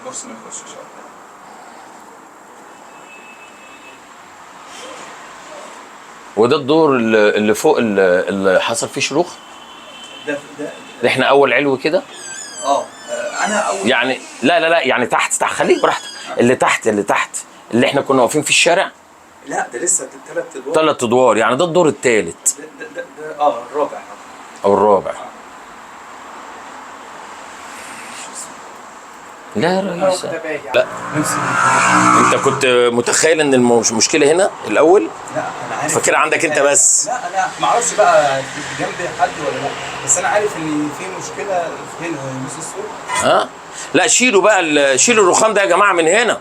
البورصة ما يخشش. وده الدور اللي فوق اللي حصل فيه شروخ. ده ده احنا اول علو كده. انا اول يعني لا لا لا، يعني تحت تحت، خليك براحتك. اللي تحت، اللي تحت اللي احنا كنا واقفين في الشارع. لا ده لسه 3 ادوار. 3 ادوار، يعني ده الدور الثالث ده الرابع او الرابع. لا يا ريس، لا. انت كنت متخيل ان المشكلة هنا الاول؟ لا انا عارف. فاكرها عندك انت بس. لا انا ما اعرفش بقى جنب حد ولا لا، بس انا عارف ان في مشكلة هنا نص السوق. لا شيلوا بقى، شيلوا الرخام ده يا جماعة من هنا.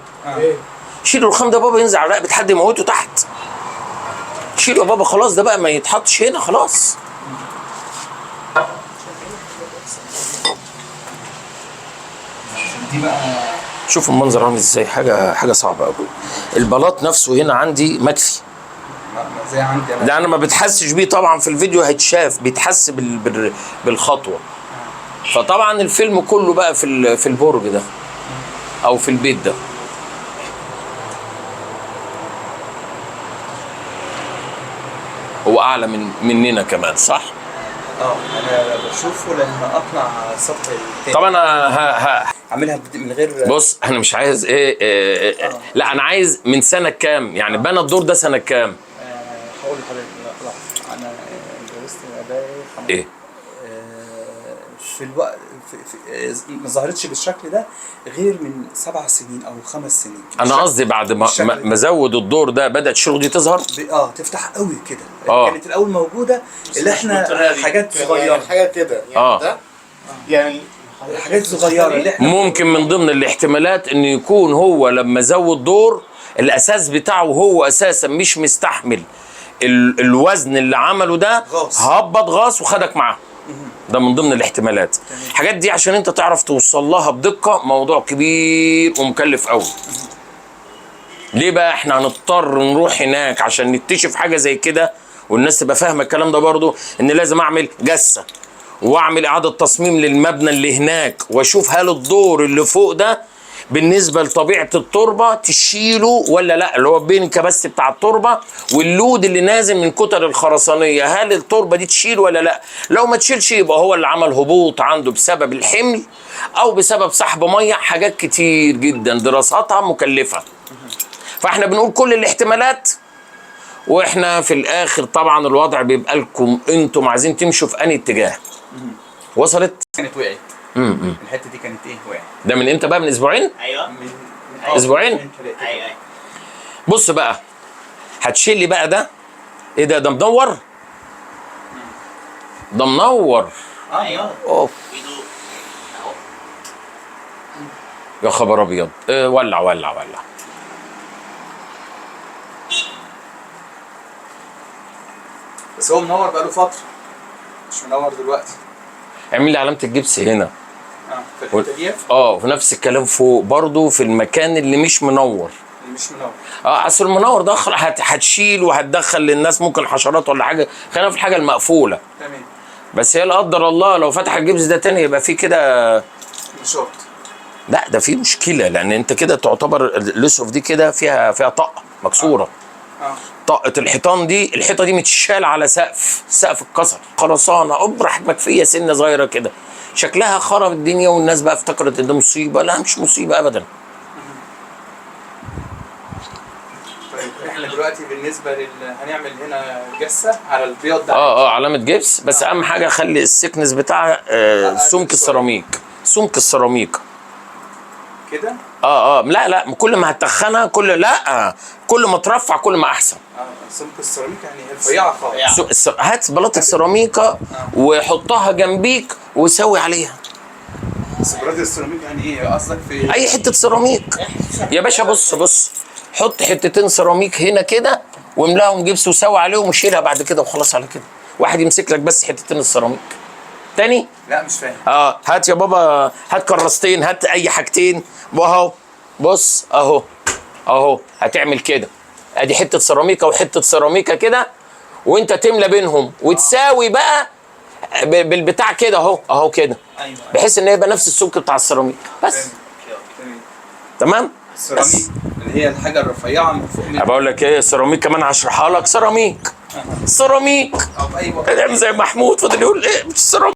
شيلوا الرخام ده بابا، ينزل على رقبة حد يموته تحت. شيلوا يا بابا، خلاص ده بقى ما يتحطش هنا خلاص. دي بقى شوف المنظر عامل ازاي، حاجة صعبة قوي. البلاط نفسه هنا عندي مكفي زي عندي انا. ده انا ما بتحسش بيه طبعا في الفيديو، هيتشاف بيتحس بالخطوه. فطبعا الفيلم كله بقى في البرج ده او في البيت ده. هو اعلى مننا كمان، صح؟ انا بشوفه لما اطلع السطح التاني. طبعا انا عاملها من غير. بص انا مش عايز ايه, إيه, إيه لا انا عايز من سنة كام يعني بنى الدور ده سنة كام؟ هقول لحضرتك لحظة. انا اتجوزت بقالي ايه في الوقت في ما ظهرتش بالشكل ده غير من 7 سنين او 5 سنين. انا قصدي بعد ما زود الدور ده بدات الشروخ دي تظهر. تفتح قوي كده. كانت الاول موجودة اللي احنا حاجات صغيرة، حاجة كده يعني. ده يعني حاجات صغيرة اللي احنا ممكن من ضمن الاحتمالات انه يكون هو لما زود دور الاساس بتاعه هو اساسا مش مستحمل الوزن اللي عمله ده، غاص. هبط غاص وخدك معاه. ده من ضمن الاحتمالات. الحاجات دي عشان انت تعرف توصل لها بدقة موضوع كبير ومكلف قوي. ليه بقى احنا هنضطر نروح هناك عشان نكتشف حاجة زي كده والناس تبقى فاهمه الكلام ده برضو، ان لازم اعمل جسه واعمل اعاده تصميم للمبنى اللي هناك، واشوف هل الدور اللي فوق ده بالنسبة لطبيعة التربة تشيله ولا لا، اللي هو بين الكباستي بتاع التربة واللود اللي نازل من كتل الخرسانيه، هل التربة دي تشيل ولا لا؟ لو ما تشيلش يبقى هو اللي عمل هبوط عنده بسبب الحمل او بسبب سحب مية، حاجات كتير جدا دراساتها مكلفة. فاحنا بنقول كل الاحتمالات، واحنا في الاخر طبعا الوضع بيبقى لكم انتم عايزين تمشوا في انهي اتجاه. وصلت؟ كانت وقعت. الحتة دي كانت ايه وقعت. ده من امتى بقى؟ من اسبوعين؟ ايوه من اسبوعين؟ من 3. ايوه. بص بقى هتشيل لي بقى ده. ايه ده؟ ده منور، ده منور. ايوه اوف بيدوق اهو. يا خبر ابيض. إيه ولع ولع ولع. بس هو منور بقاله فترة، مش منور دلوقتي. اعمل لي علامة الجبس هنا. في الحتة دي. في نفس الكلام فوق برضو في المكان اللي مش منور. اللي مش منور. اصل المنور ده هتشيل وهتدخل للناس ممكن حشرات ولا حاجة، خلينا في الحاجة المقفولة. تمام. بس هي لا قدر الله لو فتح الجبس ده تاني يبقى في كده نشاط. لا ده في مشكلة، لان انت كده تعتبر الاسقف دي كده فيها طاقة مكسورة. طاقة الحيطان دي، الحيطة دي متشال على سقف، سقف اتكسر، خرسانه ابرح مكفيه سنة صغيرة كده، شكلها خرب الدنيا، والناس بقى افتكرت ان ده مصيبة. لا مش مصيبة ابدا. طيب احنا دلوقتي بالنسبة هنعمل هنا جسه على البيض ده. علامة جبس، بس اهم حاجة خلي ال thickness بتاعها سمك السيراميك، سمك السيراميك كده. لا لا، كل ما هتخنها كل لا كل ما ترفع كل ما احسن. سمك السيراميك يعني رفيعة خالص. هات بلاطة سيراميكا وحطها جنبيك وسوي عليها. بس بلاطة السيراميك يعني ايه قصدك؟ في اي حتة سيراميك يا باشا. بص بص، حط حتتين سيراميك هنا كده واملاهم جبس وسوي عليهم وشيلها بعد كده وخلاص على كده. واحد يمسك لك بس حتتين السيراميك. تاني؟ لا مش فاهم. هات يا بابا، هات كراستين، هات اي حاجتين. واهو بص اهو اهو، هتعمل كده، ادي حتة سيراميكا وحتة سيراميكا كده، وانت تملى بينهم وتساوي بقى بالبتاع كده اهو اهو كده. ايوه بحيث ان يبقى نفس السمك بتاع السيراميك بس. تمام. تمام؟ السيراميك اللي هي الحاجة الرفيعة من فوق من بقول لك ايه، سيراميك كمان هشرحها لك. سيراميك، سيراميك او باي وقت. اعمل زي محمود فضل يقول ايه مش سيراميك.